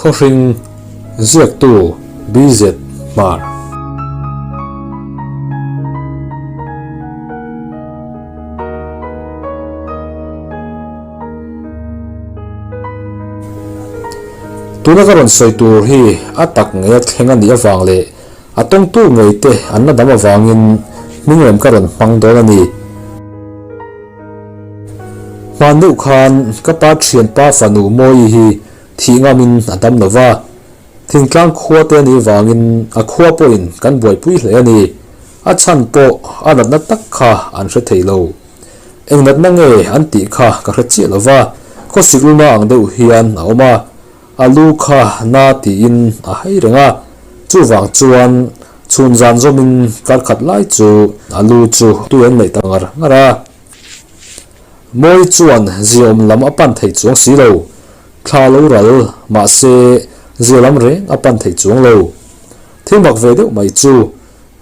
Khawhring, Ziaktu, BZ Hmar. Tuna ka rawn sawi tur hi a tak ngei a thleng a nih avang leh a tawngtu ngei te an la dam avangin hming rem ka rawn hmang dawn a ni. Hman deuh khan ka pa thianpa fanu Mawi hi thih ngamin a dam lo va, thingtlang khua te a nih vangin a khua pawhin kan buaipui hle a ni. A chhan pawh a natna tak kha an hre thei lo. Eng natna nge an tih kha ka hre chiah lo va, khawsik luna ang deuh hian a awm a, a lu kha na tiin a hai reng a, chuvang chuan chhun zan zawmin kar khat lai chu a lu chu tui an neih ta ngar ngar a. Mawi chuan ziaawm lam a pan thei chuang si lo, thla lo ral mahse zia lam reng a pan thei chuang lo. Thil mak ve deuh mai chu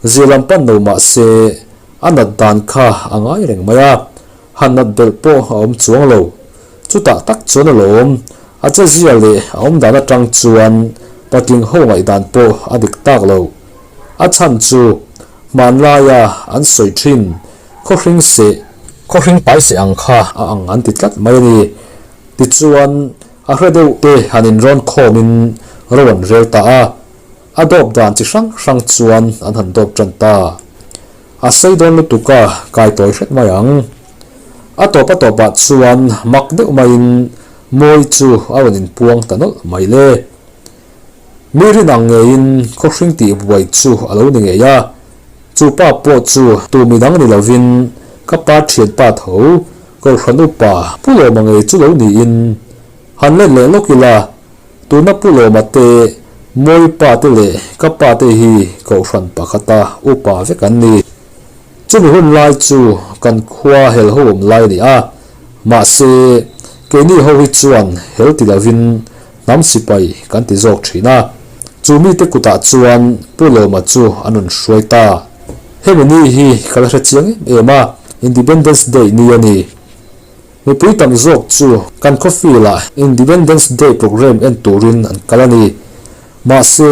zia lam pan lo mahse a nat dan kha a ngai reng mai a, han nat belh pawh a awm chuang lo. Chutah tak chuan a lawm, a che zia leh a awm dan atang chuan patling ho ngaihdan pawh a dik tak lo. A chhan chu hmanlaia an sawi thin khawhring seh, khawhring pai seh ang kha a ang an ti tlat mai a ni. Tichuan a hre deuh te han inrawn khawmin ro an rel ta a. A dawp dan chi hrang hrang chuan an han dawp tan ta. A sei dawn lutuk a, kai tawi hret mai ang. A tawp a tawpah chuan mak deuh maiin Mawi chu a rawn inpuang ta nawlh mai le. Mi rin ang ngeiin khawhring tih buai chu a lo ni ngei a. Chu pa pawh chu tu midang ni lovin ka pa thianpa tho, Kohhran upa Pu Lawma ngei chu lo niin han let leh lawk ila. Tuna Pu Lawma te, Mawi pa te leh ka pa te hi Kohhran pakhata upa vek an ni. Chumi hun lai chu kan khua hel ho awm lai a ni a, mahse keini ho hi chuan hel ti lovin hnam sipai kan ti zawk thin a. Chu mite kutah chuan Pu Lawma chu an rawn hruai ta. Hemi ni hi ka la hre chiang em em a, Independence Day ni a ni. Mipui tam zawk chu kan khawfilah Independence Day programme en turin an kal a ni. Mahse,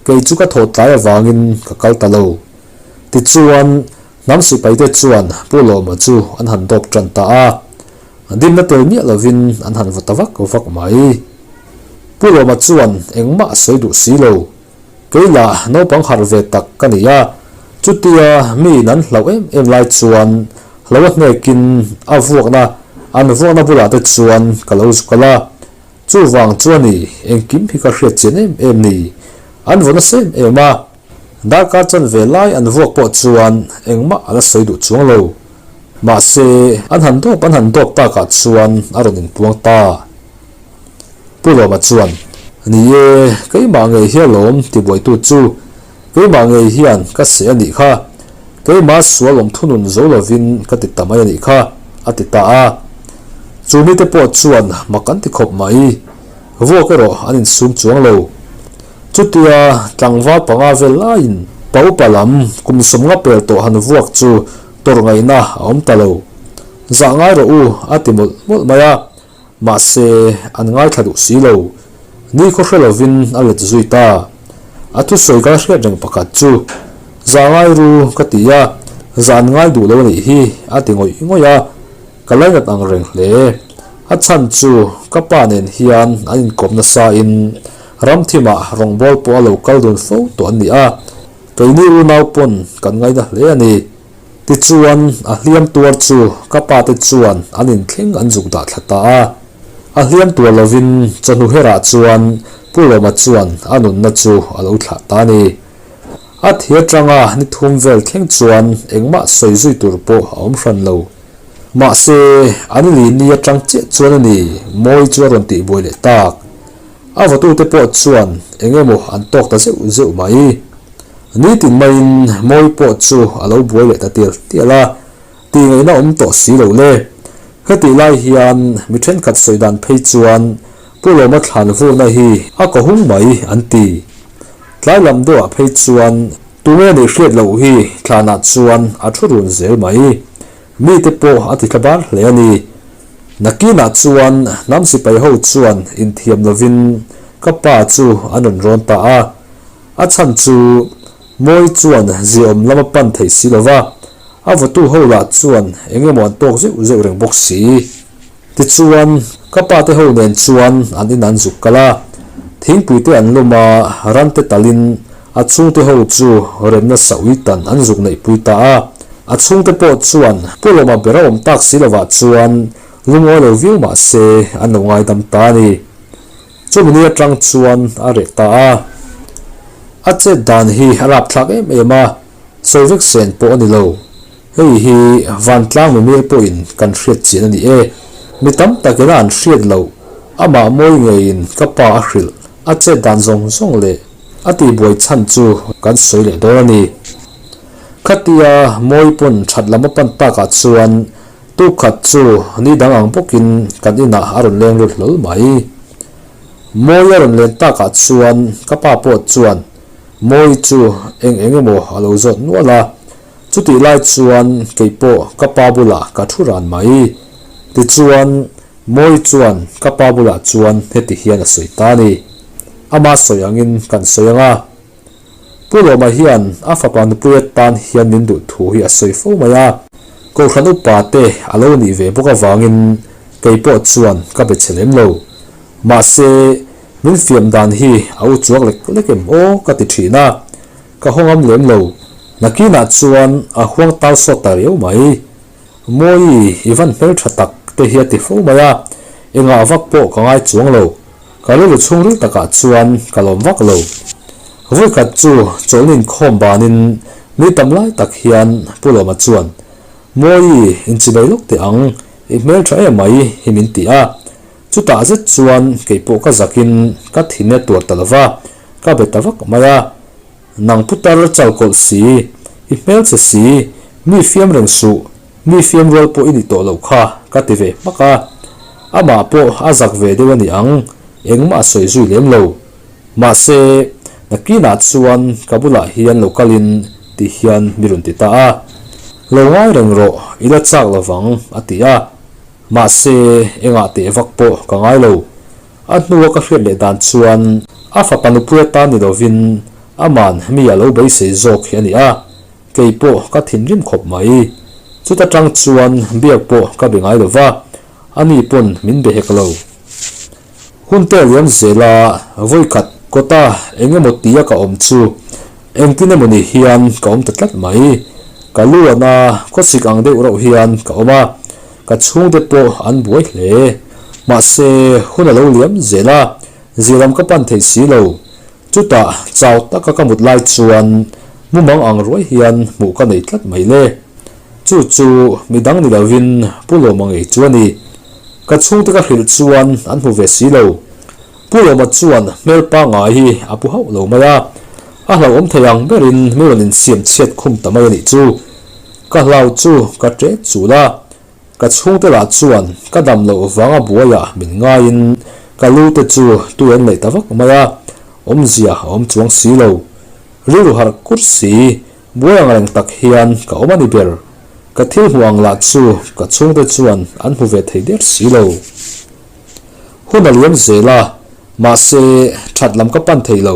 kei chu ka thawh tlai avangin ka kal ta lo. Tichuan, hnam sipaite chuan Pu Lawma chu an han dawp tan ta a. Dimna tel miah lovin an han vaw ta vak vak mai. Pu Lawma chuan engmah a sawi duh si lo. Kei lah naupang harh ve tak ka ni a, chutia miin an hlauh em em lai chuan hlo a hnekin a vuakna an vuakna bulah te chuan ka lo zuk al a, chuvang chuan i engkim hi ka hriat chian em em ni, an vaw nasa em em a, darkar chanve lai an vuak pawh chuan engmah a la sawi duh chuang lo, mahse an han dawp an han dawp takah chuan a rawn inpuang ta. Pu Lawma chuan, Ni e, keimah ngei hi alawm tibuaitu chu. Keimah ngei hian ka seh a nih kha. Keimah sual awm thunun zo lovin ka ti ta mai a nih kha, a ti ta a. Chu mite pawh chuan mak an ti khawp mai. Vuak erawh an insum chuang lo. Chutia tlangval panga vel laiin pa upa lam kum sawmnga pel tawh han vuak chu tawrh ngaihna a awm ta lo. Zah ngai rawh u, a ti mawlh mawlh mai a. Mahse, an ngaithla duh si lo. Ni khaw hre lovin a let zui ta. A thusawi ka hriat reng pakhat chu, Za ngai ru ka ti a, za an ngai duh lo a nih hi, a ti ngawih ngawih a. Ka lainat ang reng hle. A chhan chu ka pa nen hian an inkawp nasa in ramthimah rawngbâwl pawh a lo kal dun fo tawh an ni a, keini unau pawn kan ngaina hle a ni. Tichuan, a hliam tuar chu ka pate chuan an inthleng an zuk dah thla ta a. A hliam tuar lovin chawhnu herah chuan Pu Lawma chuan a nunna chu a lo thlah ta a ni. A thi atanga ni thum vel thleng chuan engmah sawi zui tur pawh a awm hran lo. Mahse, an li ni atang chiah chuan a ni Mawi chu a rawn tihbuai leh tak. A vatute pawh chuan eng emaw an tawk ta zeuh zeuh mai. Nitin maiin Mawi pawh chu a lo buai leh ta tial tial a, tih ngaihna awm tawh si lo le. Hetih lai hian mi thenkhat sawi dan phei chuan Pu Lawma thlan vurna hi a kaw hung mai an ti. Tlai lam deuhah phei chuan tunge nih hriat loh hi thlanah chuan a thu run zel mai. Mite pawh a ti thla bar hle a ni. Nakinah chuan hnam sipai ho chuan inthiam lovin. Ka pa chu an rawn rawn ta a, a chhan chu Mawi chuan ziaawm lam a pan thei si lo va, a vawtu ho lah chuan eng emaw an tawk zeuh zeuh reng bawk si. Tichuan, ka pa te ho nen chuan an in an zuk kal a, thingpui te an lum a, ran te talin a chhungte ho chu remna saui tan an zuk neihpui ta a. A chhungte pawh chuan Pu Lawma ber a awm tak si lovah chuan lungawi lo viau mah se an lo ngaidam ta a ni. Chumi ni atang chuan a reh ta a. A chet dan hi a rapthlak em em a, sawi vek sen pawh a ni lo. Hei hi vantlang mimir pawhin kan hriat chian a ni e. Mi tam takin a an hriat loh, amah mawi ngeiin ka pa a hrilh, a chet dan zawng zawng leh a tihbuai chhan chu kan sawi leh dawn a ni. Khatia mawi pawn that lam a pan takah chuan Tuk khat chu ni dang ang bawkin kan inah a rawn leng lut hlawl mai. Mawi a rawn len takah chuan ka pa pawh chuan Mawi chu eng eng emaw a lo zawt nual a, chutih lai chuan kei pawh ka pa bulah ka thu ran mai. Tichuan Mawi chuan ka pa bulah chuan heti hian a sawi ta a ni. Ama sawi angin kan sawi ang a. Pu Lawma hian a fapa nupui atan hian min duh thu hi a sawi fo mai a, Kohhran upa te a lo nih ve bawk avangin kei pawh chuan ka be che lem lo. Mahse, min fiam dan hi a u chuak lek lek em aw ka ti thin a, ka haw ngam lem lo. Nakinah chuan a huang tau sawt ta riau mai. Mawi, i van hmeltha tak te hi a ti fo mai a, engah vak pawh ka ngai chuang lo. Ka rilru chhungril takah chuan ka lawm vak lo. Vawikhat chu chawlhni inkhawm banin mi tam lai tak hian Pu Lawma chuan, Mawi, inchibei lawk teh ang, i hmeltha em mai hi min ti a. Chutah zet chuan kei pawh ka zakin ka thinna tuar ta lova, ka be ta vak mai a. Nang putar chalkawlh si, i hmelchhe si, mi fiam reng suh, mi fiam rual pawh i ni tawh loh kha, ka ti ve hmak a. Amah pawh a zak ve deuh a ni ang, engmah a sawi zui lem lo. Mahse, nakinah chuan ka bulah hian lo kalin ti hian mi rawn ti ta a. Lo ngai reng rawh, i la chak lovang, a ti a. Mahse, engah teh vak pawh ka ngai lo. A hnua ka hriat leh dan chuan a fapa nupui atan ni lovin aman mi a lo beisei zawk hi a ni a, kei pawh ka thinrim khawp mai. Chuta tang chuan biak pawh ka be ngai lova, ani pawn min be hek lo. Hun te liam zela vawikhat kawta eng emaw tia ka awm chu engtin emaw ni hian ka awm ta tlat mai. Ka lu ana khawsik ang deuh reuh hian ka awm a, Ka chhungte pawh an buai hle. Mahse, hun a lo liam zel a, zirlam ka pan thei si lo. Chutah, chau taka ka mut lai chuan mumang ang ruai hian hmuh ka nei tlat mai le. Chu chu midang ni lovin Pu Lawma ngei chu a ni. Ka chhungte ka hrilh chuan an hmu ve si lo. Pu Lawma chuan hmel pangngai hi a pu hauh lo mai a, a hlauhawm thei ang berin mi rawn insiam chhiat khum ta mai a nih chu. Ka hlau chu ka ṭet chul a, ka chhungte lah chuan ka dam loh vanga buaiah min ngaiin ka lu te chu tui an leih ta vak mai a, awmzia a awm chuang si lo. Rilru harh kur si, buai ang reng tak hian ka awm a ni ber. Ka thil hmuh ang lah chu ka chhungte chuan an hmu ve thei der si lo. Hun a liam zel a, mahse ṭhat lam ka pan thei lo.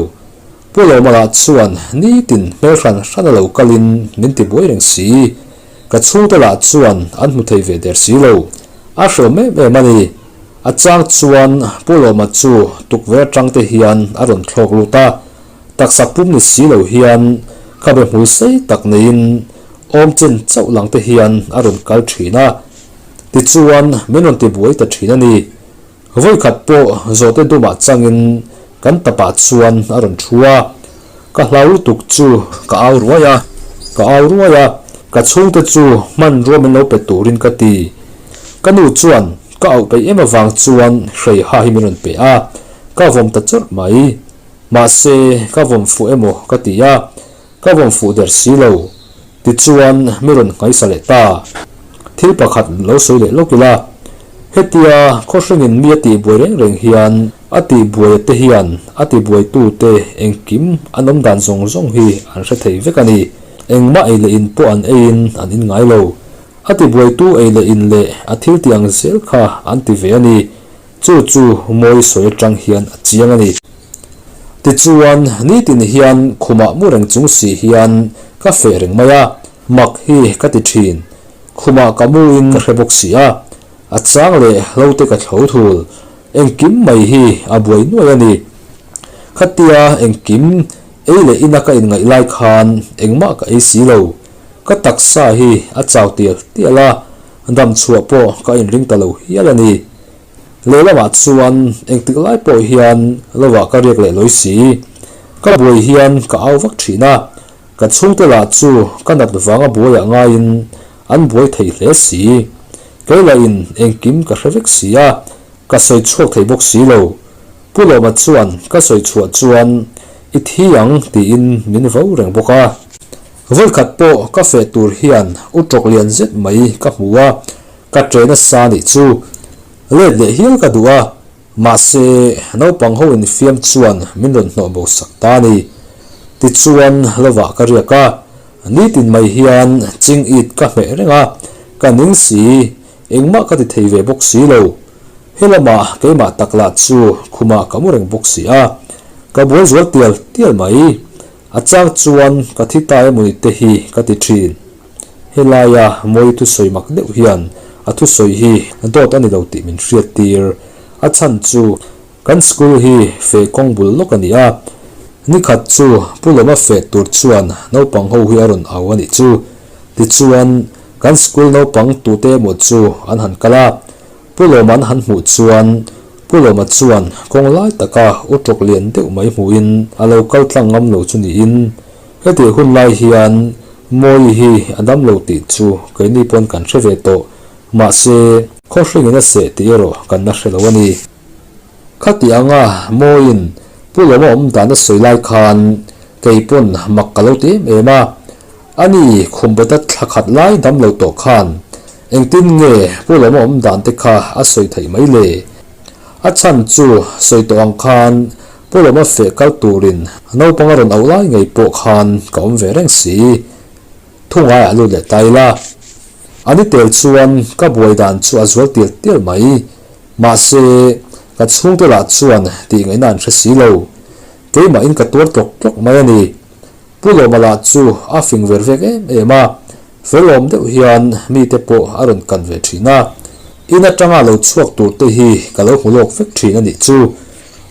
Pu Lawma lah chuan nitin hmel hran hran a lo kalin min ti buai reng si. Ka chhungte lah chuan an hmu thei ve der si lo. A hreawm em em a ni. A chang chuan Pu Lawma chu tukverh atang te hian a rawn thlawk lut a, taksa pum ni si lo hian khabe hmul sei tak neiin awm chen chauh lang te hian a rawn kal thin a. Tichuan min rawn ti buai ta thin a ni. Vawikhat pawh zawhte dumah changin kan tapah chuan a rawn thu a, ka hlau lutuk chu ka au ruai a, ka au ruai a, ka chhungte chu hmanrua min lo pe turin ka ti. Ka nu chuan ka auh peih em avang chuan hrei ha hi min rawn pe a, ka vawm ta chawrh mai. Mahse ka vawm fuh emaw ka ti a, ka vawm fuh der si lo. Tichuan mi rawn nghaisa leh ta. Thil pakhat lo sawi leh lawk ila, hetia khawhringin mi a tihbuai reng reng hian a tihbuaia te hian a tibuaitute engkim an awm dan zawng zawng hi an hre thei vek a ni. Engmah ei leh in pawh an eiin an in ngai lo. A tibuaitu ei leh in leh a thil tih ang zel kha an ti ve a ni. Chu chu mawi sawi atang hian a chiang a ni. Tichuan, nitin hian khumah mu reng chung si hian ka feh reng mai a, mak hi ka ti thin. Khumah ka mu in ka hre bawk si a, a chang leh hlo te ka thlo thul. Engkim mai hi a buai nuai a ni. Khatia engkim ei leh ina ka inngaih lai khan engmah ka ei si lo. Ka taksa hi a chau tial tial a, dam chhuah pawh ka inring ta lo hial a ni. Lehlamah chuan engtik lai pawh hian lovah ka riak leh lawi si. Ka buai hian ka au vak thin a, ka chhungte lah chu ka nat vanga buaiah ngaiin an buai thei hle si. Kei lahin engkim ka hre vek si a, ka sawi chhuak thei bawk si lo. Pu Lawma chuan ka sawi chhuah chuan i thi ang tiin min vo reng bawk a. Vawikhat pawh ka feh tur hian u tawk lian zet mai ka hmu a, Ka ṭe nasa nih chu let leh hial ka duh a, mahse naupang ho infiam chuan min rawn hnawh bo sak ta a ni. Tichuan lovah ka riak a, nitin mai hian ching it ka hmeh reng a, ka ning si, engmah ka ti thei ve bawk si lo. Helamah keimah tak lah chu khumah ka mu reng bawk si a, ka buai zual tial tial mai. A chang chuan ka thi ta emawni te hi ka ti ṭhin. Helaia Mawi thusawi mak deuh hian a thusawi hi dawt a ni lo tih min hriat tir. A chhan chu kan school hi feh kawng bul lawk a ni a, nikhat chu Pu Lawma feh tur chuan naupang ho hi a rawn au a nih chu. Tichuan kan school naupang tute emaw chu an han kal a, Pu Lawma an han hmuh chuan Pu Lawma chuan kawng lai taka utrawk lian deuh mai hmuhin a lo kal tlang ngam lo chu niin Hetih hun lai hian Mawi hi a dam lo tih chu keini pawn kan hre ve tawh, mahse khawhringin a seh tih erawh kan la hre lo a ni. Khati anga Mawiin Pu Lawma awm dan a sawi lai khan kei pawn mak ka lo ti em em a, ani khumbeta thla khat lai dam lo tawh khan engtin nge Pu Lawma awm dan te kha a sawi theih mai le? A chhan chu sawi tawh ang khan Pu Lawma feh kal turin naupang a rawn auh lai ngei pawh khan ka awm ve reng si. Thu ngaiah lut leh ta ila. A ni tel chuan ka buai dan chu a zual tial tial mai. Mahse, ka chhungte lah chuan tih ngaihna an hre si lo. Keimahin ka tuar tlawk tlawk mai a ni. Pu Lawma lah chu a fing ver vek em em a, felawm deuh hian mite pawh a rawn kan ve thin a. In atanga lo chhuak tur te hi ka lo hmu lawk vek thin a nih chu.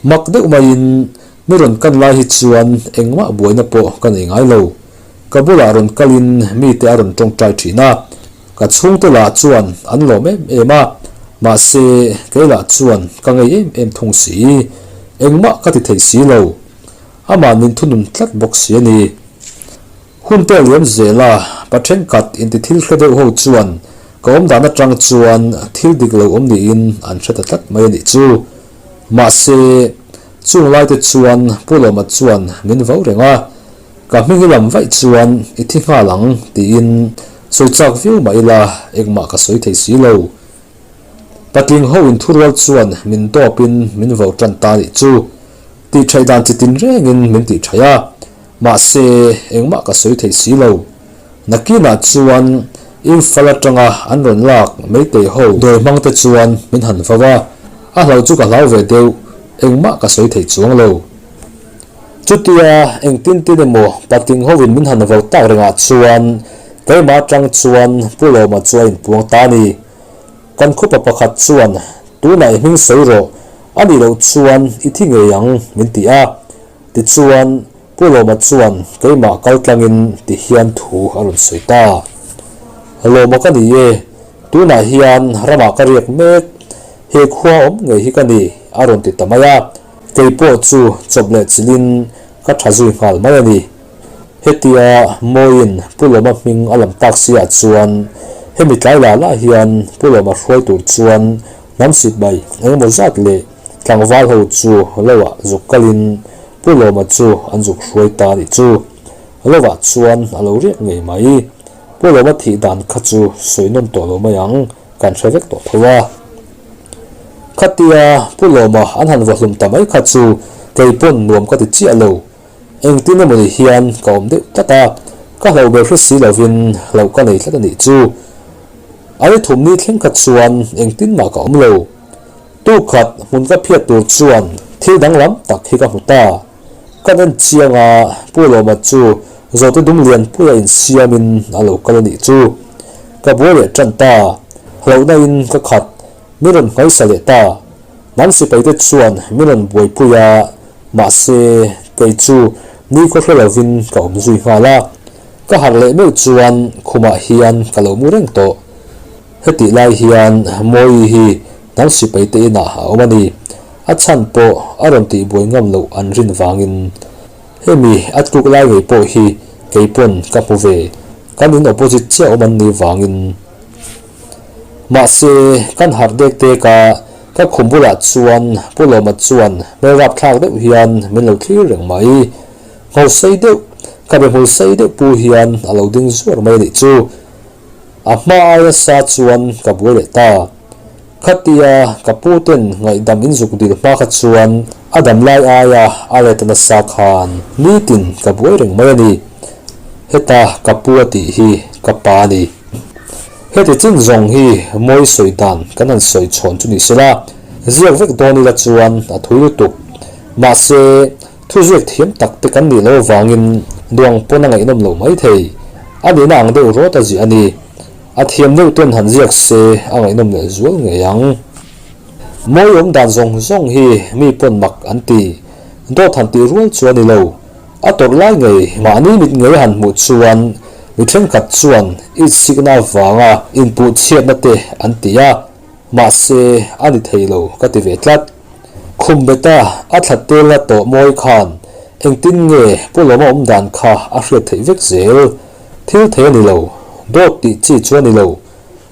Mak deuh maiin mi rawn kan lai hi chuan engmah buaina pawh ka nei ngai lo. Ka bulah rawn kalin mite a rawn tawngtai thin a, ka chhungte lah chuan an lawm em em a, mahse kei lah chuan ka ngei em em thung si. Engmah ka ti thei si lo. Amah min thunun tlat bawk si a ni. Hun te a liam zel a, pa thenkhat inti thil hre deuh ho chuan ka awm dan atang chuan thil dik lo awm niin an hre ta tlat mai a nih chu. Mahse, chung lai te chuan Pu Lawma chuan min vau reng a, ka hming i lam vaih chuan i thi nghal ang tiin sawi chak viau mah ila engmah ka sawi thei si lo. Patling ho inthurual chuan min dawpin min vau tan ta nih chu. Tihṭhaih dan chi tin rengin min tihṭhaih a, mahse engmah ka sawi thei si lo. Nakinah chuan Imphal atanga an rawn lak Meitei ho dawi hmang te chuan min han vau a, a hlau chu ka hlau ve deuh, engmah ka sawi thei chuang lo. Chutia engtin tin emaw patling hovin min han vau tak rengah chuan keimah atang chuan Pu Lawma chu a inpuang ta a ni. Kan khupa pakhat chuan, Tunah i hming sawi rawh, a nih loh chuan i thi ngei ang, min ti a. Tichuan, Pu Lawma chuan keimah kal tlangin ti hian thu a rawn sawi ta. Lawma ka ni e, tunah hian ramah ka riak mek, he khua awm ngei hi ka ni, a rawn ti ta mai a. Kei pawh chu chawp leh chilhin ka tha zui nghal mai a ni. Hetia Mawiin Pu Lawma hming a lam tak si ah chuan hemi tlai lah lah hian Pu Lawma hruai tur chuan hnam sit mai engemaw zat leh tlangval ho chu lo ah zuk kalin Pu Lawma chu an zuk hruai ta a nih chu. Lo ah chuan a lo riak ngei mai. Pu Lawma thih dan kha chu sawi nawn tawh lo mai ang, kan hre vek tawh tho a. Khatia Pu Lawma an han vahlum ta mai kha chu kei pawn nuam ka ti chiah lo. Engtin emaw ni hian ka awm deuh tlat a, ka hlauh ber hre si lovin hlauh ka nei tlat a nih chu. A ni thum ni thleng kha chuan engtin mah ka awm lo. Tuk khat hmun ka phiat tur chuan thil danglam tak hi ka hmu ta. Kan en chiang a, Pu Lawma chu zawhte dum lianpuia insiamin a lo kal a nih chu. Ka buai leh tan ta, hlauhna in ka khat, min rawn hmaisa leh ta. Hnam sipaite chuan min rawn buaipui a, mahse kei chu nikhaw hre lovin ka awm zui nghal a. Ka harh leh meuh chuan khumah hian ka lo mu reng tawh. Hetih lai hian Mawi hi hnam sipaite inah a awm a ni. A chhan pawh a rawn tihbuai ngam loh an rin vangin. Hemi a tluk lai ngei pawh hi kei pawn ka hmu ve. Kan in opposite chiah awm an nih vangin. Mahse, kan harh dek dek a, ka khum bulah chuan Pu Lawma chuan hmel rapthlak deuh hian min lo thlir reng mai. Ngho sei deuh, ka be hmul sei deuh pu hian a lo ding zuar mai a nih chu. A hma aia sa chuan ka buai leh ta. Khatia ka pu ten ngaihdam in zuk dil hma kha chuan a dam lai aia a let nasa khan nitin ka buai reng mai a ni. Heta ka pu a tih hi ka pa a ni. Heti chin zawng hi mawi sawi dan kan han sawi chhawn chu ni sela, ziak vek dawn ila chuan a thui lutuk. Mahse, thu ziak thiam tak te kan nih loh avangin duang pawn a ngaihnawm loh mai thei. A nihna ang deuh rawt a ziah a ni. A thiam deuh ten han ziak se a ngaihnawm leh zual ngei ang. Mawi awm dan zawng zawng hi mi pawn mak an ti. Dawt han tih rual chu a ni lo. A tawrh lai ngei mahni mit ngei han hmuh chuan mi thenkhat chuan itsikna avanga inpuh chhiatna te an ti a, mahse a ni thei lo ka ti ve tlat. Khum beta a thla tel a tawh mawi khan engtin nge Pu Lawma awm dan kha a hriat theih vek zel. Thil thei a ni lo, dawt tih chi chu a ni lo.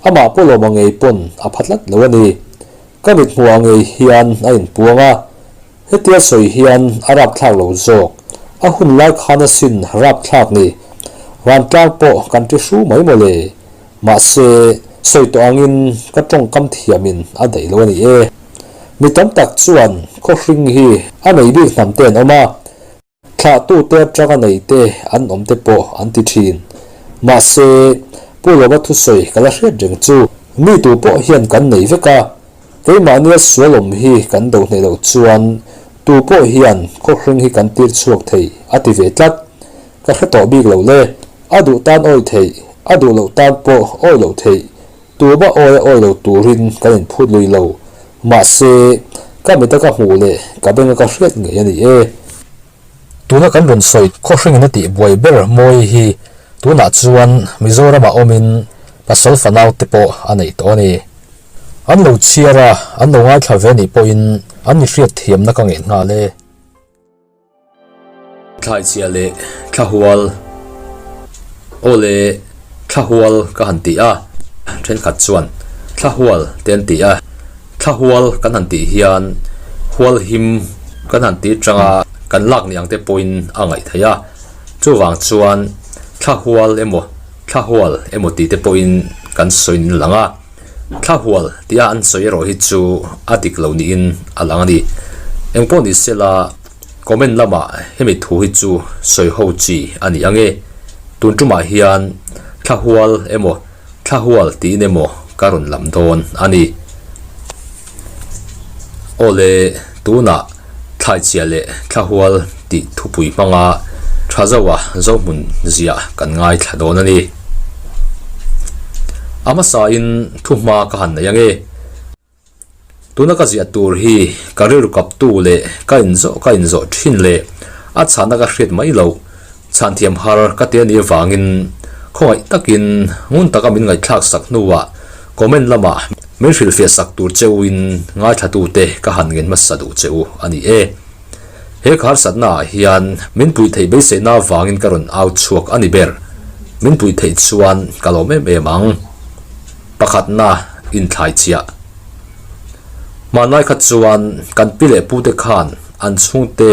Amah Pu Lawma ngei pawn a pha tlat lo a ni. Ka mit hmuhah ngei hian a inpuang a. Hetia sawi hian a rapthlak lo zawk. A hun lai khan asin rapthlak ni. Vantlang pawh kan ti hru mai maw le. Mahse, sawi tawh angin ka tawngkam thiamin a daih lo a ni e. Mi tam tak chuan khawhring hi a nei bik hnam te an awm a. Thlahtute atanga nei te an awm te pawh an ti thin. Mahse, Pu Lawma thusawi ka la hriat reng chu mi tu pawh hian kan nei vek a, keimahnia sual awm hi kan do hneh loh chuan tu pawh hian khawhring hi kan tir chhuak thei a ti ve tlat. Ka hre tawh bik lo le, a duh tan awi theih, a duh loh tan pawh awi loh theih Tuma awi a awi lo turin kan inphut lui lo. Mahse, ka mita ka hmuh leh ka benga ka hriat ngei a ni e. Tuna kan rawn sawi khawhringin a tih buai ber Mawi hi tunah chuan Mizoramah awmin pasal fanau te pawh a neih tawh a ni. An lo chhiar a, an lo ngaithla ve nih pawhin an ni hriat thiamna ka ngen nghal e. Thlaichhia leh thlahual Aw le, thlahual ka han ti a, thenkhat chuan thlahual te an ti a. Thlahual kan han tih hian hual him kan han tih atanga kan lak ni ang te pawhin a ngaih theih a. Chuvang chuan thlahual emaw thlahual emaw tih te pawhin kan sawi in lang a. Thlahual tia an sawi erawh hi chu a dik lo niin a lang a ni. Engpawh ni sela comment lamah hemi thu hi chu sawi ho chi a ni ang e. Tun tumah hian thlahual emaw thlahual tiin emaw ka rawn lam dawn a ni. Awle tunah thlaichhia leh thlahual tih thupui hmanga tha zoa Zohmun ziah kan ngaithla dawn a ni. A hmasain thuhma ka han nei ange. Tuna ka ziah tur hi ka rilru kaptu leh ka inzawh ka inzawh thin leh a chhahna ka hriat mai loh chhan thiam har ka ti a nih avangin khawngaih takin ngun taka min ngaihthlak sak hnuah comment lamah min hrilhfiah sak tur che uin ngaithlatute ka han ngen hmasa duh che u a ni e. He ka harsatna ah hian min puih theih beiseihna avangin ka rawn au chhuak a ni ber. Min puih theih chuan ka lawm em em ang. Pakhatna inthlai chiah. Hmanlai kha chuan kan pi leh pute khan an chhungte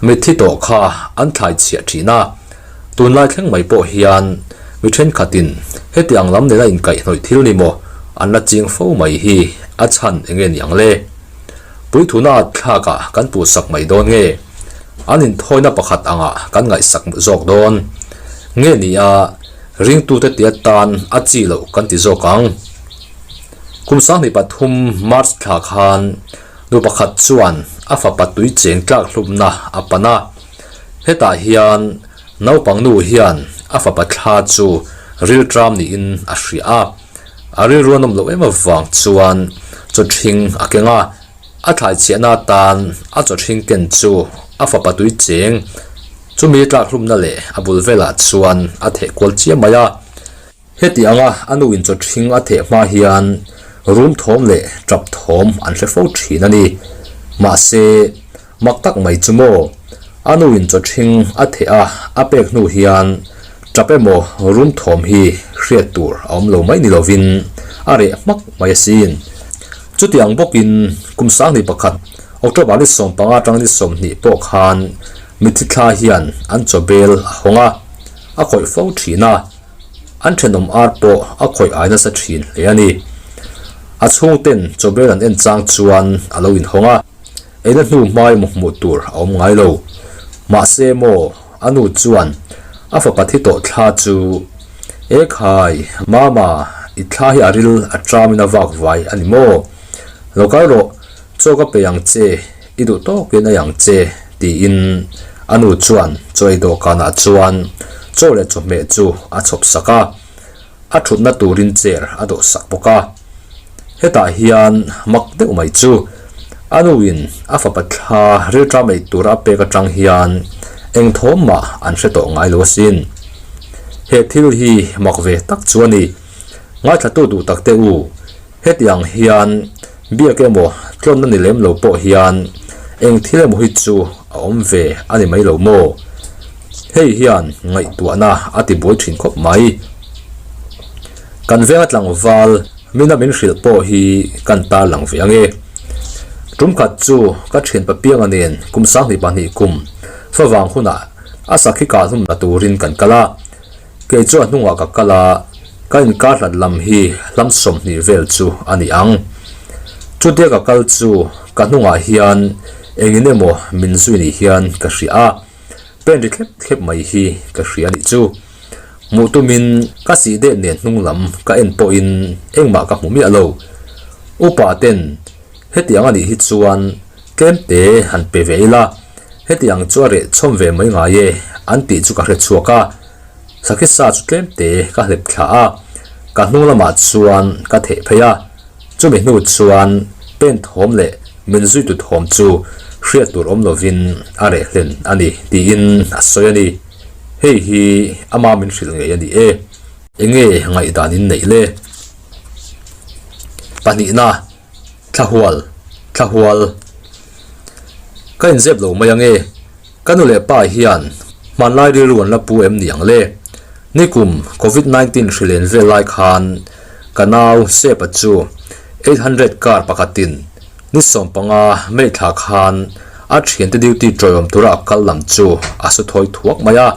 mitthi tawh kha an thlai chhiah thin a. Tunlai thleng mai pawh hian mi thenkhatin heti ang lam nena inkaihhnawih thil ni maw an la ching fo mai hi a chhan eng nge ni ang le? Puithuna at thlakah kan puhsak mai dawn nge? An inthawina pakhat angah kan ngaihsak zawk dawn nge ni a ringtute tia tan a chi loh kan ti zawk ang? Kum 2003 March thla khan nu pakhat chuan a fapa tui cheng tlak hlumna a pan a. Hetah hian naupang nu hian a fapa thla chu rilṭam niin a hria a, a rilru a nawm loh em avang chuan chawṭhing a keng a, a thlai chhiahna atan a chawṭhing ken chu a fapa tui cheng chumi tlakhlumna leh a bul velah chuan a theh kual chiam mai a. Heti anga a nu in chawṭhing a theh hma hian rum thawm leh ṭap thawm an hre fo ṭhin a ni. Mahse, mak tak mai chu maw, a nu in chawṭhing a theh a a pek hnu hian ṭap emaw rum thawm hi hriat tur a awm lo mai ni lovin a reh hmak mai asin. Chutiang bawkin kum 1001 October ni 15 atang ni 20 pawh khan mitthi thla hian an chawbel a hawng a, a khawih fo ṭhin a. An thenawm ar pawh a khawih ai nasa thin hle a ni. A chhungten chawbel an en chang chuan a lo inhawng a, eina hnu hmai maw hmuh tur a awm ngai lo. Mahse maw, a nu chuan a fapa thi tawh thla chu, E khai, Mama, i thla hi a ril a ṭamin a vak vai a ni maw? Lo kal rawh, chaw ka pe ang che. I duh tawkin ei ang che, tiin a nu chuan chaw ei dawhkanah chuan chaw leh chawhmeh chu a chhawp sak a, a thutna turin chair a dawh sak bawk a. Hetah hian mak deuh mai chu a nuin a fapa thla rilṭam ei tura a pek aṭang hian eng thawm mah an hre tawh ngai lo asin. He thil hi mak ve tak chu a ni. Ngaithlatu duh takte u, Hetiang hian biak emaw tlawnna ni lem lo pawh hian eng thil emaw hi chu a awm ve a ni mai lo maw? Hei hian ngaihtuahna a ti buai thin khawp mai. Kan venga tlangval mina min hrilh pawh hi kan tarlang ve ange. Tum khat chu ka thian papianga nen kum 22 kum favang hunah a sakhi kah hlum la turin kan kal a. Kei chu a hnungah ka kal a, ka inkar hlat lam hi hlam 20 vel chu a ni ang. Chutia ka kal chu ka hnungah hian engin emaw min zui ni hian ka hria a, pen ri thlep thlep mai hi ka hria a nih chu. Hmuh tumin ka sih deh nen hnung lam ka en pawhin engmah ka hmu miah lo. Upa ten hetiang a nih hi chuan tlem te han pe ve ila, hetiang chu a reh chhawm ve mai ngai e an tih chu ka hre chhuak a. Sakhi sa chu tlem te ka hlep thla a, ka hnung lamah chuan ka theh phei a, chumi hnu chuan pen thawm leh min zuitu thawm chu hriat tur awm lovin a reh hlen a ni tiin a sawi a ni. Hei hi ama min hrilh ngei a ni e. Enge ngaihdan in neih le? Pahnihna, Thlahual, Thlahual. Ka inzep lo mai ange. Ka nu leh pa hian hmanlai rilru an la pu em ni ang le? Nikum Covid 19 hrilen vel lai khan ka nau Sepa chu 800 car pakhatin ni 15 May thla khan a thiante duty tawiawm tura a kal lam chu a su thawi thuak mai a.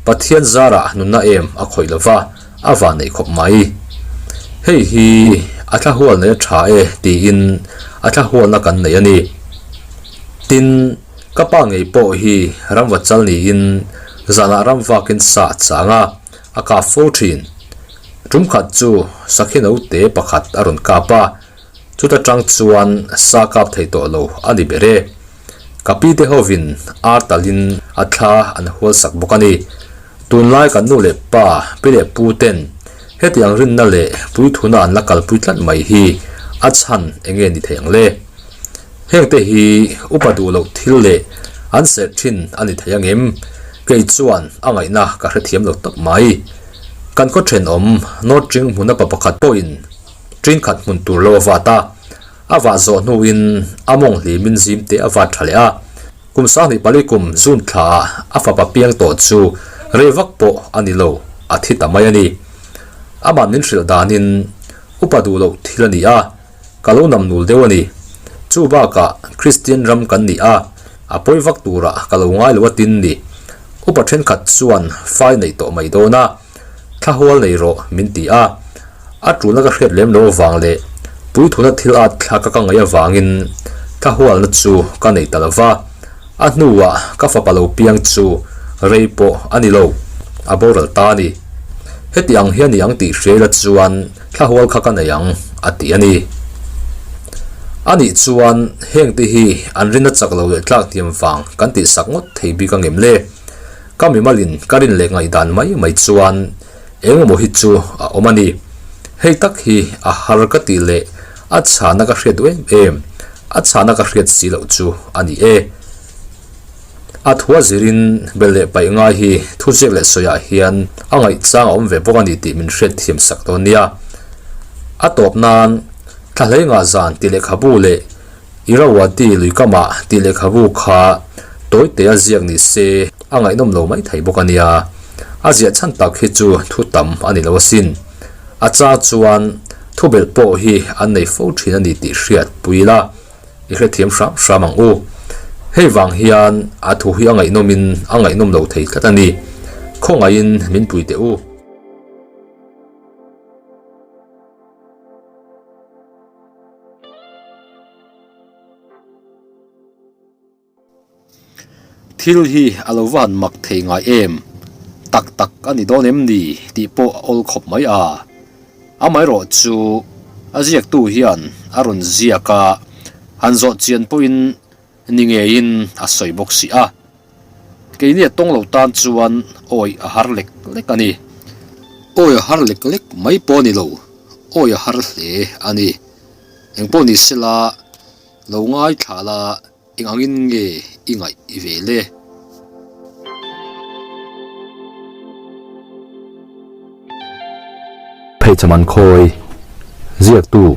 Pathian zarah nunna em a khawih lova a van neih khawp mai. Hei hi a thla hual nei a tha e tiin a thla hualna kan nei a ni. Tin. Ka pa ngei pawh hi ramva chal niin zanah ram vakin sa a chang a, a kap fo thin. Tum khat chu sakhi naute pakhat a rawn kap a, chuta tang chuan sa kap thei tawh lo a ni ber e. Ka pi te hovin ar talin a thla an hual sak bawk a ni. Tunlai kan nu leh pa, pi leh pu ten hetiang rinna leh puithuna an la kalpui tlat mai hi a chhan enge ni thei ang le? Hengte hi upa duh loh thil leh an serh thin a ni thei angem? Kei chuan a ngaihna ka hrethiam lo tawp mai. Kan khaw thenawm North Ring hmuna pa pakhat pawhin ṭin khat hmun tur lo a vat a, a vah zawh hnuin a mawng hlimin zim te a vat ṭha leh a. Kum 24 kum June thlaah a fapa piang tawh chu rei vak pawh a ni lo, a thi ta mai a ni. Amah min hrilh danin upa duh loh thil a ni a. Ka lo nam nul deuh a ni. Chu bakah Kristian ram kan ni a, a pawi vak turah ka lo ngai lo a tin ni. Upa thenkhat chuan fai neih tawh mai dawn a, thla hual nei rawh min ti a. A tulna ka hriat lem lo avang leh puithuna thil at thla ka ka ngaih avangin thla hualna chu ka nei ta lo va. A hnuah ka fapa lo piang chu rei pawh a ni lo, a boral ta a ni. Heti ang hian i ang tih hria ila chuan Thla hual kha ka nei ang, a ti a ni. A nih chuan hengte hi an rinna chak lo leh tlak hniam vang kan tihsak ngawt thei bik ang em le? Ka mimalin ka rin leh ngaihdan mai mai chuan eng emaw hi chu a awm a ni. Hei tak hi a har ka tih leh a chhahna ka hriat duh em em, a chhahna ka hriat si loh chu a ni e. A thua zirin bel leh paih ngai hi thuziak leh sawiah hian a ngaihchang a awm ve bawk a ni tih min hriat thiam sak dawn nia. A tawp nan thla hlei ngah zan tih lehkhabu leh Irrawaddy luikamah tih lehkhabu kha tawitea ziak ni se a ngaihnawm lo mai thei bawk a nia. A ziah chhan tak hi chu thu tam a ni lo asin. A chang chuan thubelh pawh hi an nei fo thin a ni tih hriat pui ila. I hrethiam hram hram ang u. Hei vang hian a thu hi a ngaihnawmin a ngaihnawm lo thei tlat a ni. Khawngaihin min pui teh u. Thil hi a lo va han mak thei ngai em? Tak tak a ni dawn em ni tih pawh a awl khawp mai a. Amaherawh chu a ziaktu hian a rawn ziak a, han zawh chian pawhin ni ngeiin a sawi bawk si a. Keini a tawng lo tan chuan awi a har lek lek a ni. Awi a har lek lek mai pawh a ni lo, awi a har hle a ni. Engpawh ni sela lo ngaithla la. Eng angin nge i ngaih i ve le? Pheichhaman khawi, ziaktu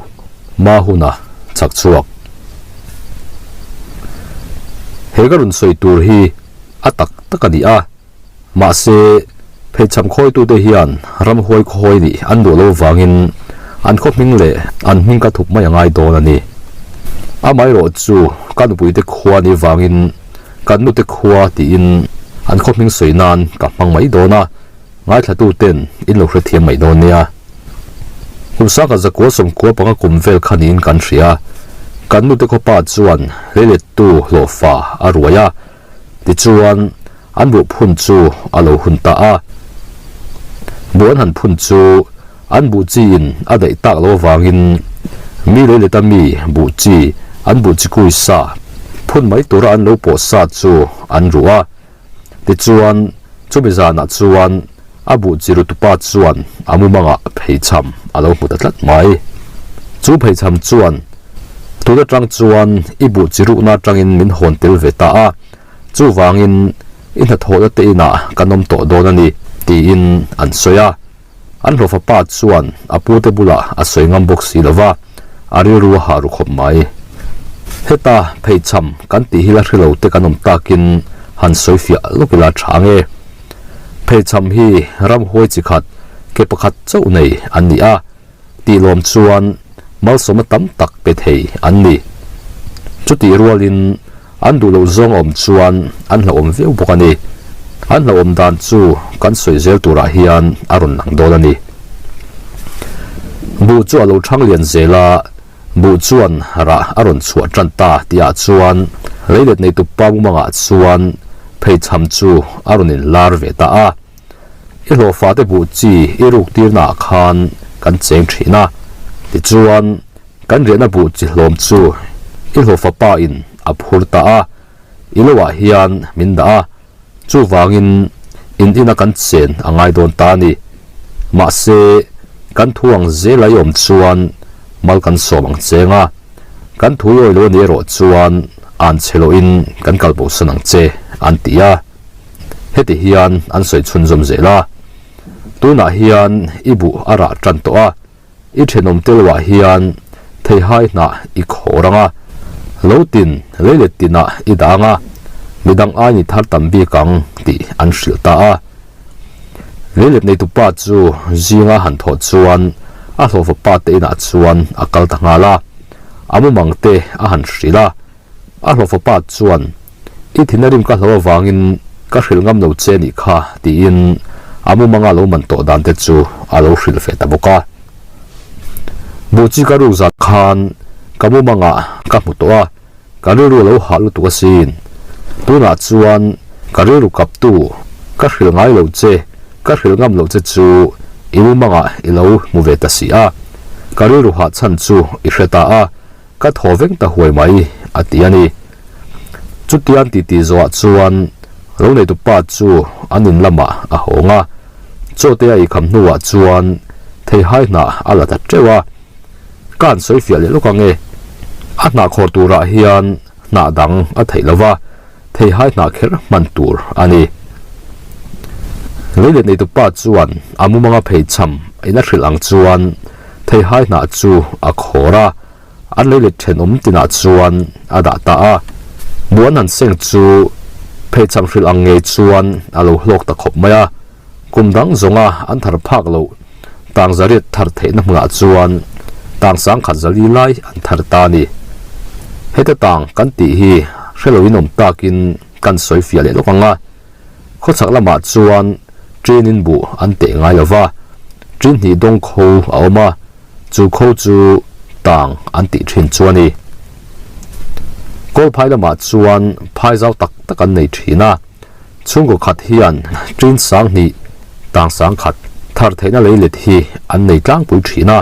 Mahuna chak chhuak. He ka rawn sawi tur hi a tak tak a ni a. Mahse, pheichham khawitute hian ramhuai khawi nih an duh lo vangin an khaw hming leh an hming ka thup mai a ngai dawn a ni. Amaherawh chu ka nupuite khua nih vangin kan nute khua tiin an khaw hming sawi nan ka hmang mai dawn a, ngaithlatuten in lo hrethiam mai dawn nia. Kum sangkhat zakua sawmkua panga kum vel kha niin kan hria. Kan nute khawpa chuan leilettu hlawhfa a ruai a, Tichuan, an buh phun chu a lo hun ta a. Buh an han phun chu an buh chiin a daih tak lo avangin mi lei leta mi buh chi an buh chi kui sa phun mai tura an lo pawh sa chu an ruh a. Tichuan, chumi zanah chuan a buh chi rutupa chuan a mumangah pheichham a lo hmu ta tlat mai. Chu pheichham chuan Tun atang chuan i buh chi ruhna atangin min hawn tel ve ta a, chuvangin i hnathawhna te inah kan awm tawh dawn a ni, tiin an sawi a. An hlawhfa pa chuan a pute bulah a sawi ngam bawk si lo va, a rilru a hah ru khawp mai. Heta pheichham kan tih hi la hre lo te kan awm takin han sawi fiah lawk ila tha ang e. Pheichham hi ramhuai chi khat ke pakhat chauh nei an ni a. Tih lawm chuan malsawmna tam tak pe thei an ni. Chutih rualin an duh loh zawng a awm chuan an hlauhawm viau bawk a ni. An hlauhawm dan chu kan sawi zel turah hian a rawn lang dawn a ni. Buh chu a lo thang lian zel a, buh chuan rah a rawn chhuah tan ta tihah chuan leilet neitu pa mumangah chuan pheichham chu a rawn inlar ve ta a. I hlawhfate buh chi i ruk tirnaah khan kan cheng thin a, tichuan kan riahna buh chi hlawm chu i hlawhfa pa in a phur ta a, i lo ah hian min dah a, chuvangin in ina kan chen a ngai dawn ta a ni. Mahse, kan thu ang zel a i awm chuan mal kan sawm ang cheng a, kan thu i awilo a nih erawh chuan an che lohin kan kal bosan ang che, an ti a. Heti hian an sawi chhunzawm zel a, Tunah hian i buh a rah tan tawh a, i thenawm telwah hian theihai hnah i khawr ang a, lo tin leilet tinah i dah ang a, midang aiin i thar tam bik ang tih an hrilh ta a. Leilet neitupa chu zinga han thawh chuan a hlawhfa pa te inah chuan a kal ta nghal a, a mumang te a han hrilh a. A hlawhfa pa chuan, I thin a rim ka hlo avangin ka hrilh ngam lo che nih kha, tiin a mumanga lo man tawh dan te chu a lo hrilh ve ta bawk a. Buh chi ka ruk zan khan ka mumangah ka hmu tawh a, ka rilru a lo hah lutuk asin. Tunah chuan ka rilru kaptu ka hrilh ngai lo che, ka hrilh ngam lo che chu i mumangah i lo hmu ve ta si a, ka rilru hah chhan chu i hre ta a. Ka thaw veng ta huai mai, a ti a ni. Chutian titi zawhah chuan lo neitu pa chu an in lamah a hawng a, chaw te a eikham hnuah chuan theihai hnah a la ta teuh a. Ka han sawi fiah leh lawk ang e. A hnah khawr turah hian hnah dang a theih lo va, theihai hnah kher hman tur a ni. Leilet neitu pa chuan a mumanga pheichham in a hrilh ang chuan theihai hnah chu a khawr a, an leilet thenawm tinah chuan a dah ta a. Muan han seng chu pheichham hrilh ang ngei chuan a lo hlawk ta khawp mai a. Kum dang zawnga an thar phak loh tang zariat thar theihna hmunah chuan tang sangkhat zali lai an thar ta a ni. Heta tang kan tih hi hre loin awm takin kan sawi fiah leh lawk ang a. Khawchhak lamah chuan ṭin in buh an teh ngai lo va, ṭin hnih dawng kho a awm a, chu kho chu tang an tih ṭhin chu a ni. Kawlphai lamah chuan phai zau tak tak an nei ṭhin a. Chhungkaw khat hian ṭin sanghnih, tang sangkhat, thar theihna leilet hi an nei tlangpui ṭhin a.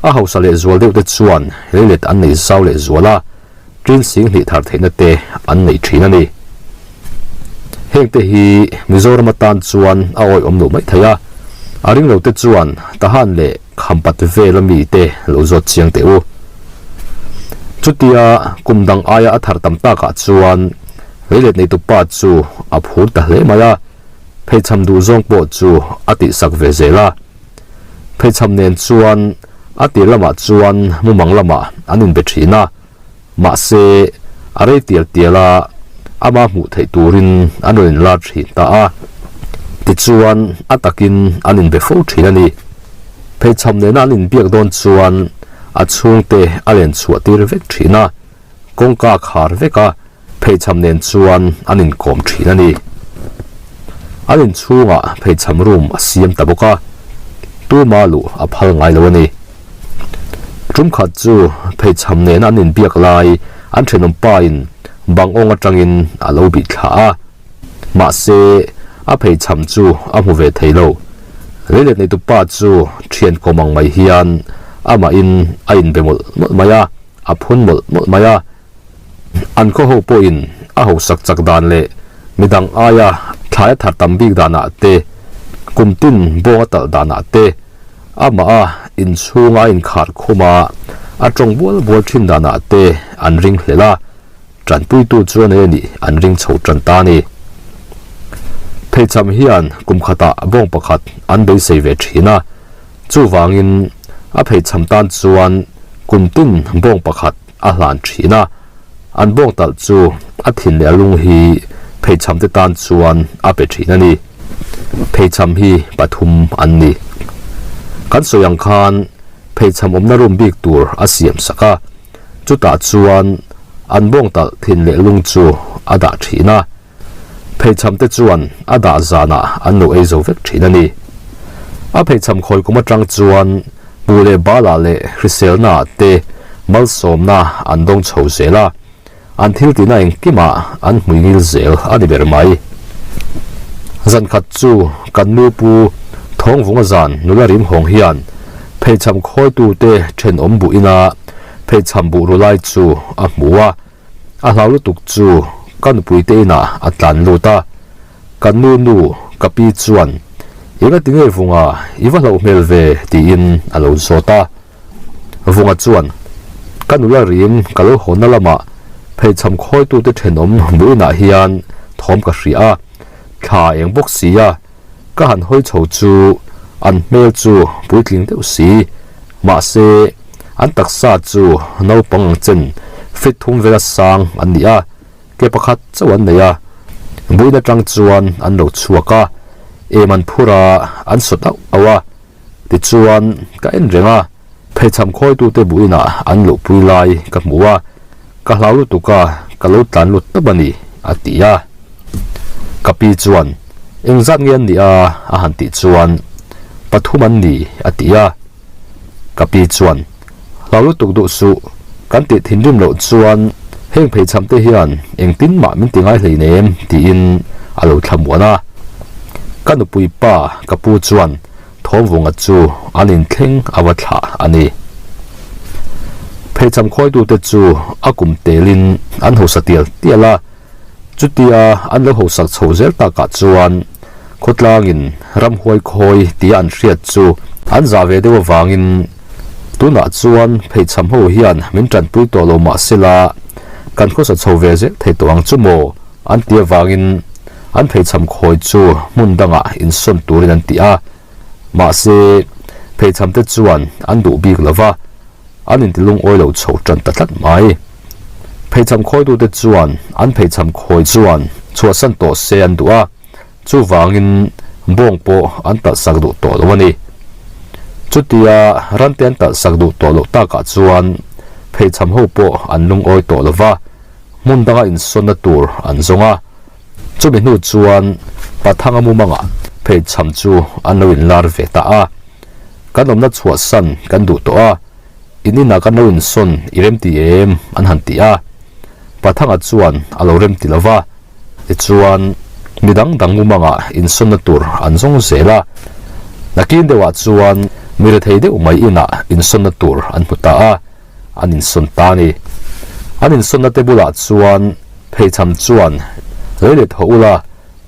A hausa leh zual deuh te chuan leilet an nei zau leh zual a, ṭin singhnih thar theihna te an nei ṭhin a ni. Hengte hi Mizoram atan chuan a awihawm loh mai thei a, a ring lo te chuan Tahan leh Khampat vela mite lo zawt chiang teh u. Chutia kum dang aia a thar tam takah chuan Leilet neitu pa chu a phur ta hle mai a, pheichham duh zawng pawh chu a tihsak ve zel a. Pheichham nen chuan a tir lamah chuan mumang lamah an inbe thin a, mahse a rei tial tial a, ama hmuh theih turin an rawn inlar thin ta a. Tichuan a takin an inbe fo thin a ni. Pheichham nena an inbiak dawn chuan a chhungte a len chhuah tir vek thin a. Kawngka khar vek a, pheichham nen chuan an inkawm thin a ni. An inchhungah pheichham room a siam ta bawk a, tuma luh a phal ngai lo a ni. Tum khat chu pheichham nena an inbiak lai an thenawm pain bang awng atangin a lo bih thla a, mahse a pheichham chu a hmu ve thei lo. Leilet neitu pa chu thian kawm ang mai hian amahin a inbe mawlh mawlh mai a. A phun mawlh mawlh mai a, an khaw ho pawhin a hausak chak dan leh midang aia thlai a thar tam bik danah te, kum tin bawng a talh danah te, amah a inchhunga a inkhar khum a, a tawng bual bual thin danah te an ring hlel a, tanpuitu chu a nei a nih an ring chho tan ta a ni. Pheichham hian kum khatah bawng pakhat an beisei ve thin a, Chuvangin, a pheichham tan chuan kum tin bawng pakhat a hlan thin a, an bawng talh chu a thin leh a lung hi pheichham te tan chuan a pe thin a ni. Pheichham hi pathum an ni. Kan sawi ang khan pheichham awmna room bik tur a siam sak a, chutah chuan an bawng talh thin leh lung chu a dah thin a. Pheichham te chuan a dah zanah an lo ei zo vek thin a ni. A pheichham khawi kum atang chuan hmuh leh balah leh hriselna ah te malsawmna an dawng chho zel a, an thil tihna engkimah an hmui ngil zel a ni ber mai. Zan khat chu kan nu pu Thawngvunga zan nula rim hawng hian pheichham khawitute thenawm buh ina pheichham buh ru lai chu a hmu a, A hlau lutuk chu ka nupui te inah a tlan lut a, ka nu nu ka pi chuan Engati nge Vunga i va hlauh hmel ve tiin a lo zawt a. Vunga chuan Ka nula rim ka lo hawnna lamah pheichham khawitute thenawm hmuh inah hian thawm ka hria a, thla eng bawk si a, ka han hawi chho chu an hmel chu puitling deuh si, mahse an taksa chu naupang ang chen feet thum vela sang an ni a, ke pakhat chauh an nei a, buin atang chuan an lo chhuak a, em an phur a, an sawt auh auh a, tichuan ka en reng a, pheichham khawitute buinah an luhpui lai ka hmu a, ka hlau lutuk a, ka lo tlan lut tawp a ni, a ti a. Ka pi chuan, Engzat nge an nih a? a han tih chuan, Pathum an ni, a ti a. Ka pi chuan, Hlau lutuk duh suh, kan tih thinrim loh chuan heng pheichham te hian engtin mah min ti ngai hleinem, tiin a lo thlamuan a. Ka nupui pa ka pu chuan, Thawmvunga chu an inthleng a va thlah a ni. Pheichham khawitute chu a kum telin an hausa tial tial a, chutia an lo hausak chho zel takah chuan khawtlangin ramhuai khawi tia an hriat chu an zah ve deuh avangin tunah chuan pheichham ho hian min tanpui tawh lo mah sela kan khawsa chho ve zel thei tawh ang chu maw an ti avangin an pheichham khawi chu hmun dangah insawn turin an ti a. Mahse, pheichhamte chuan an duh bik lo va, an inti lungawi lo chho tan ta tlat mai. Pheichham khawitute chuan an pheichham khawi chuan chhuahsan tawh se an duh a, chuvangin bawng pawh an talhsak duh tawh lo a ni. Chutia rante an talhsak duh tawh loh takah chuan pheichham ho pawh an lungawi tawh lo va, hmun danga insawnna tur an zawng a. Chumi hnu chuan Pathanga mumangah pheichham chu an lo inlar ve ta a. Kan awmna chhuahsan kan duh tawh a, in inah kan lo insawn i remti em? an han ti a. Pathanga chuan a lo remti lo va, tichuan midang dang mumangah insawnna tur an zawng zel a. Nakin deuhah chuan mi rethei deuh mai inah insawnna tur an hmu ta a. An insawn ta a ni. An insawnna te bulah chuan pheichham chuan lei let haw ula,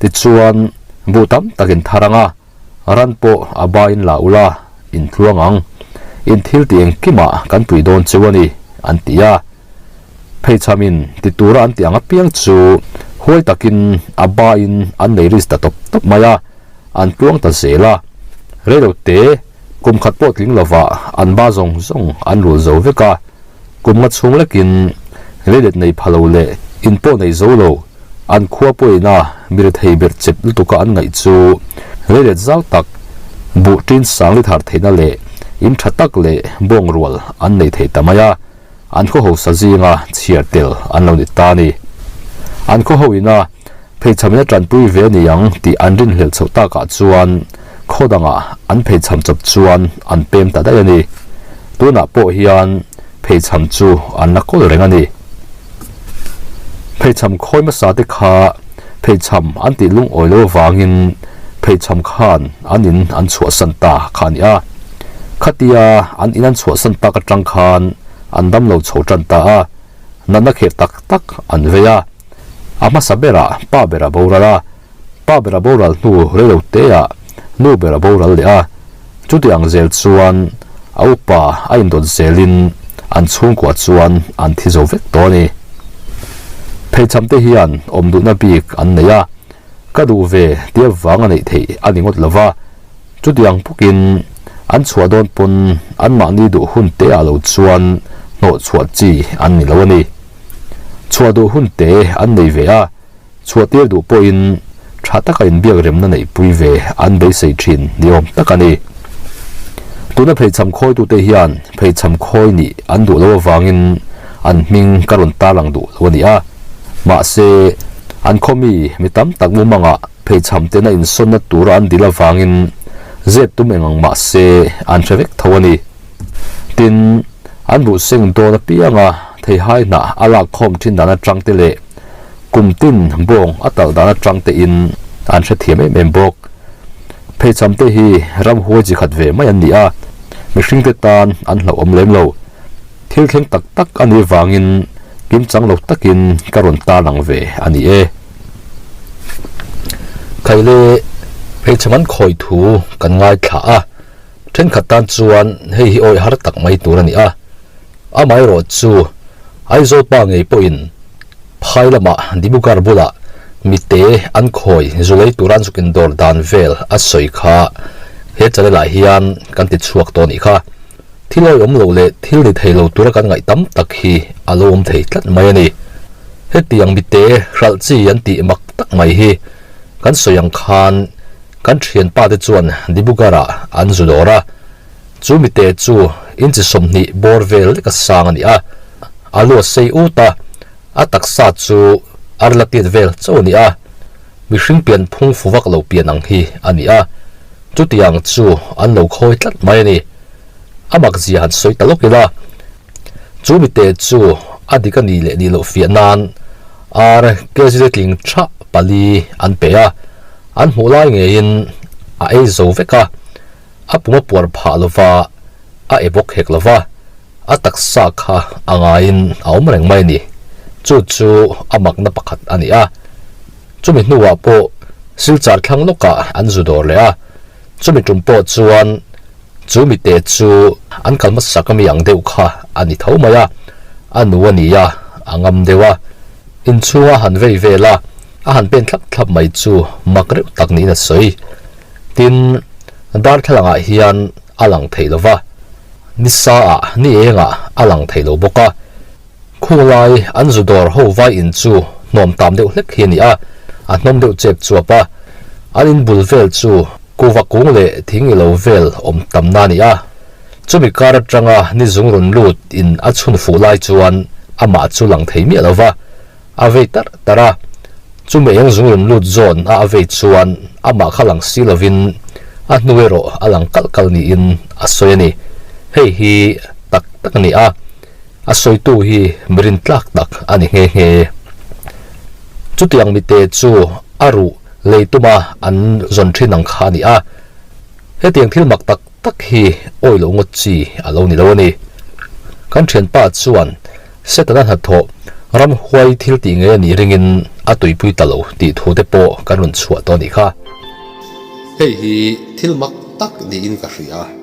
tichuan buh tam tak in thar ang a, ran pawh a baiin la ula, in tluang ang. In thil tih engkimah kan pui dawn cheu a ni, an ti a. Pheichhamin ti tura an tih ang apiang chu huai takin a baiin an nei risk ta tawp tawp mai a, an tluang ta zel a. Reilote Kum khat pawh tling lovah an ba zawng zawng an rul zo vek a, kum nga chhung lekin leilet nei pha lo leh in pawh nei zo lo, an khua pawhina mi rethei ber chep lutuka an ngaih chu leilet zau tak, buh ṭin sang li thar theihna leh in ṭha tak leh bawng rual an nei thei ta mai a, an khaw hausa zinga chhiar tel an lo ni ta a ni. An khaw hoina pheichhamin a tanpui ve a ni ang tih an rinhlelh chhoh takah chuan khaw dangah an pheichham chawp chuan an pem ta daih a ni. Tunah pawh hian pheichham chu an la kawl reng a ni. Pheichham khawi hmasa te kha pheichham an tih lungawi lo avangin pheichham khan an in an chhuahsan ta kha a ni a. Khatia an in an chhuahsan tak atang khan an damlo chho tan ta a, natna kheh tak tak an vei a. A hmasa berah pa ber a boral a, pa ber a boral hnu reilo teah nu ber a boral leh a. Chuti ang zel chuan a upa a indawt zelin an chhungkua chuan an thi zo vek tawh a ni. Pheichham te hian awm duhna bik an nei a, ka duh ve tia vang a neih theih a ni ngawt lova, Chutiang bawkin an chhuah dawn pawn anmahni duh hun te ah lo chuan hnawh chhuah chi an ni lo a ni. Chhuah duh hun te an nei ve a, chhuah tir duh pawhin tha taka inbiak remna neihpui ve an beisei thin ni awm tak a ni. Tuna pheichham khawitute hian pheichham khawi nih an duh lo avangin an hming ka rawn tarlang duh lo a ni a, mahse an khaw mi mi tam tak mumangah Pheichham tena insawnna tura an dil avangin zep tum eng ang mah se an hre vek tho a ni. Tin, an buh seng dawn apianga theihai hnah a lak khawm thin dan atang te leh kum tin bawng a talh dan atang te in an hrethiam em em bawk. Pheichham te hi ramhuai chi khat ve mai an ni a, mihring te tan an hlauhawm lem lo. Thil thleng tak tak a nih vangin kimchang lo takin ka rawn tarlang ve a ni e. Khaile hmeichhe man khawi thu kan ngaithla a, thenkhat tan chuan hei hi awih har tak mai tur a ni a. Amaherawh chu Aizawl pa ngei pawhin phai lamah Dibrugarh bulah mite an khawi zu lei tura an zuk indawr dan vel a sawi kha he channel ah hian kan ti chhuak tawh a nih kha. Thil awihawm loh leh thil ni thei lo tura kan ngaih tam tak hi a lo awm thei tlat mai a ni. Hetiang mite hralh chi an tih mak tak mai hi kan sawi ang khan kan thianpa te chuan Dibrugarh-ah an zu dawr a. Chu mite chu inchi 20 bawr vel lek a sang a ni a, a lu a sei ut a, a taksa chu a rila tiat vel chauh a ni a, mihring pian phung fu vak lo pian ang hi a ni a. Chutiang chu an lo khawi tlat mai a ni. A mak zia han sawi ta lawk ila, chu mite chu a dik a nih leh nih loh fiah nan ar kg tling tha pali an pe a, an hmuh lai ngeiin a ei zo vek a, a pum a puar phah lova, a e bawk hek lova. A taksa kha a ngaiin a awm reng mai a ni. Chu chu a makna pakhat a ni a. Chumi hnuah pawh Silchar thlang lawkah an zu dawr leh a. Chumi tum pawh chuan chu mite chu an kal hmasak ami ang deuh kha a ni tho mai a. A nu a ni a, a ngam deuh a. Inchhunga han vei vel a, a han pen thlap thlap mai chu mak reuh tak niin a sawi. Tin, darthlalangah hian a lang thei lo va, ni saah ni engah a lang thei lo bawk a. Khunglai an zu dawr ho vai in chu hnawm tam deuh hlek hi a ni a, a hnawm deuh chep chuap a. An in bul vel chu kuva kung leh thing ilo vel awm tamna a ni a. Chumi kar atanga ni zung rawn lut in a chhun fuh lai chuan amah chu lang thei miah lo va, a vei tarh tarh a. Chumi eng zung rawn lut zawn a a vei chuan amah kha lang si lovin a hnu erawh a lang kalh kalh niin a sawi a ni. Hei hi tak tak a ni a, a sawitu hi mi rintlak tak a ni nghe nghe. Chutiang mite chu a ruh lei tuma an zawn thin ang kha a ni a, hetiang thil mak tak tak hi awi loh ngawt chi a lo ni lo a ni. Kan thianpa chuan Setana hnathawh ramhuai thil tih ngei a nih ringin a tuipui ta lo tih thu te pawh kan rawn chhuah tawh a nih kha. Hei hi thil mak tak niin ka hria.